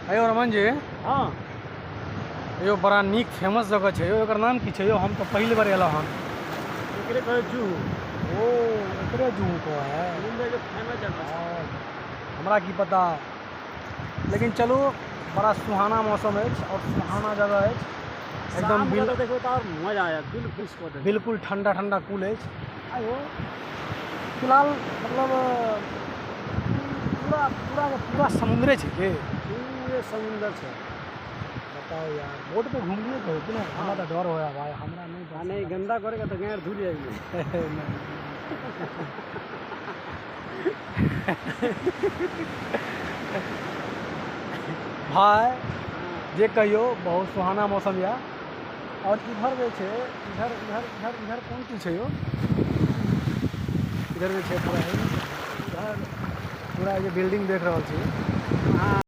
अयो रमन जी। हाँ। यो बड़ा नीक फेमस जगह छै यो, एकर नाम की छै यो? हम तऽ पहिल बेर एलहुँ हन। एकरे कहै जुहू। ओ एकरे जुहू कहै है। मुंबई के फेमस जगह छै। हाँ, हमरा की पता, लेकिन चलू बड़ा सुहाना मौसम अछि और सुहाना जगह अछि एकदम। शाम के तऽ देखबै तऽ आओर मजा आयत, दिल खुश कऽ देत। बिल्कुल ठंडा ठंडा कूल अछि। आयो फिलहाल मतलब पूरा पूरा के पूरा समुद्रे छै के? पूरे समुंदर छै। बताओ यार, बोट पे घुमलियै कहियो कि नहि? हमरा तऽ डर होया भाई, हमरा नहि। आ नहीं गंदा करेगा तो गैर धुल जाएगी। भाई जे कहियो, बहुत सुहाना मौसम यऽ। और इधर जे छै, इधर इधर इधर इधर कोन चीज छै यौ? इधर जे छै पूरा, इधर पूरा जे बिल्डिंग देख रहल छी। हाँ।